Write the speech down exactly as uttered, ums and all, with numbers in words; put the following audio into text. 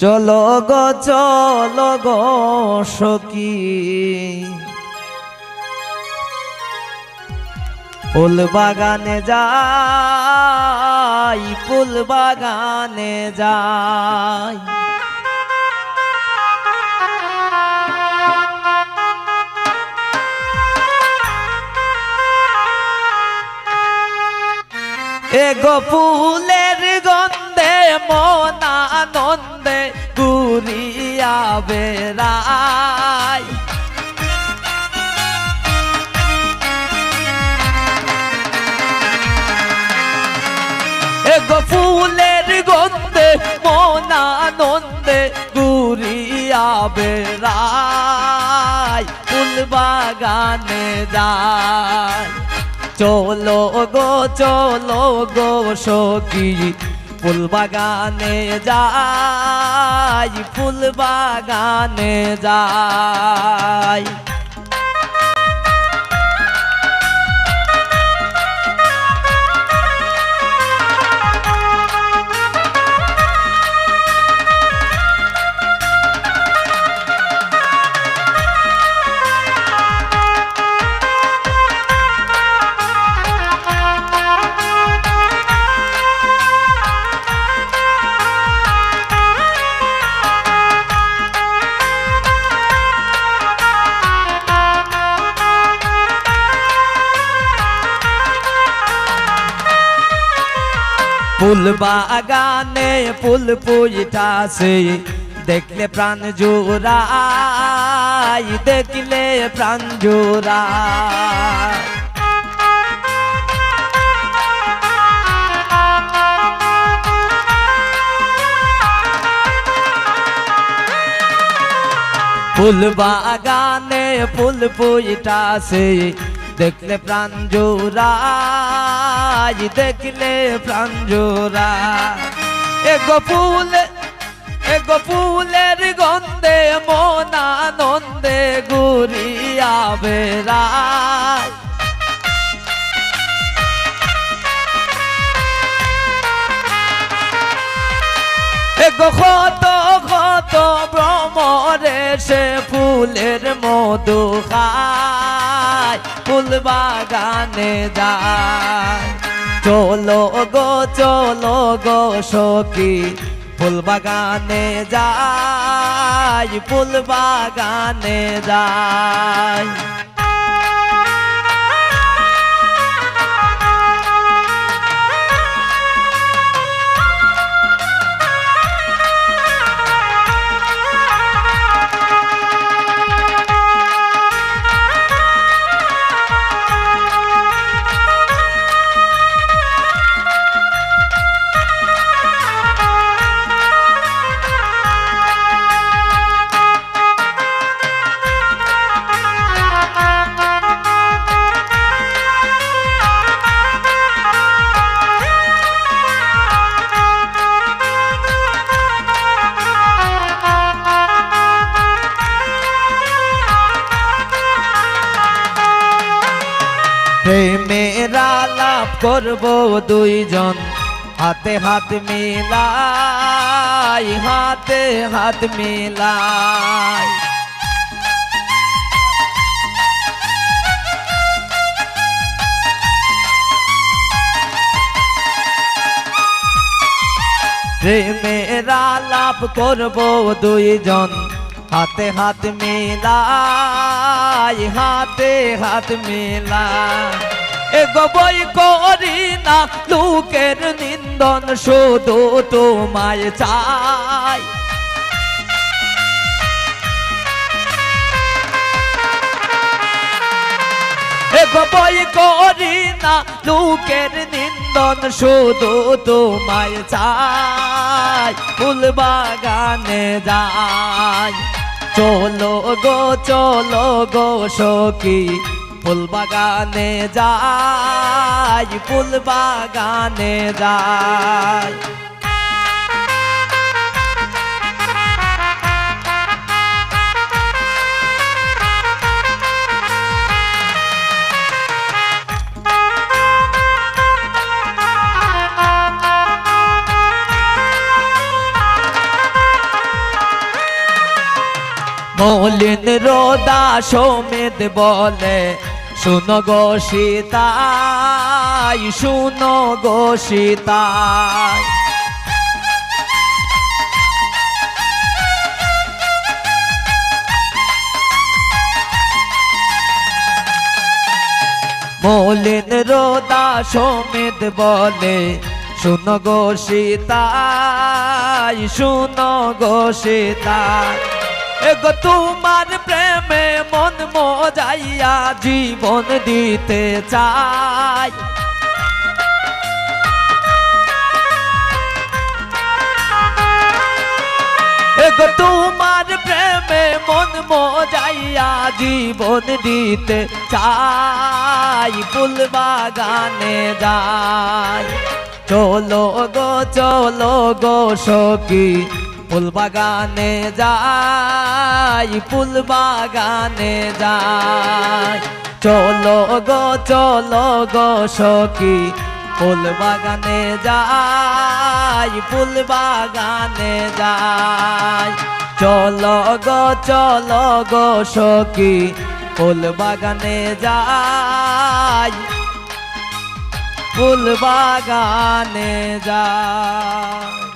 চলো গো, চলো গো সখী, ফুল বাগানে যাই, ফুল বাগানে যাই। এগো ফুলের গন্ধে মন আনন্দে ঘুরিয়া বেড়ায়। এগো ফুলের গন্ধে মন আনন্দে ঘুরিয়া বেড়ায়। ফুল বাগানে যাই। চলো গো, চলো গো সখী, ফুল বাগানে যাই, ফুল বাগানে যাই। ফুল বাগানে ফুল ফুইটাছে, দেখলে প্রাণ জুড়ায়, দেখলে প্রাণ জুড়ায়। ফুল বাগানে ফুল ফুইটাছে, দেখলে প্রাণ জুড়ায়, দেখলে প্রাণ জুড়ায়। এগো ফুল, এগো ফুলের গন্ধে মন আনন্দে ঘুরিয়া বেড়ায়। এগো কত কত ভ্রমরে সে ফুলের মধু খায়, ফুল বাগানে যায়। চলো গো, চলো গো সখী, ফুল বাগানে যাই, ফুল বাগানে যাই। প্রেমের আলাপ করব দুইজন, হাতে হাত মিলাই, হাতে হাত মিলাই। প্রেমের আলাপ করব দুইজন, হাতে হাত মিলাই, হাতে হাত মিলাই। এগো বই করি না লোকের নিন্দন, শুধু তোমায় চাই। এগো বই করি না লোকের নিন্দন, শুধু তোমায় চাই। ফুল বাগানে যাই, চলো গো, চলো গো সখী, ফুল বাগানে যাই, ফুল বাগানে যাই। মলিন রোদা সমেত বলে, শুনো গো সিতাই, শুনো গো সিতাই। মলিন রোদা সমেত বলে, শুনো গো সিতাই, শুনো গো সিতাই। এগো তোমার প্রেমে মন মজাইয়া জীবন দিতে চাই। এগো তোমার প্রেমে মন মজাইয়া জীবন দিতে চাই, ফুল বাগানে যাই। চলো গো, চলো গো সখী, ফুল বাগানে যাই, ফুল বাগানে যাই। চলো গো, চলো গো সখী, ফুল বাগানে যাই, ফুল বাগানে যাই। চলো গো, চলো গো সখী, ফুল বাগানে যাই, ফুল বাগানে যাই।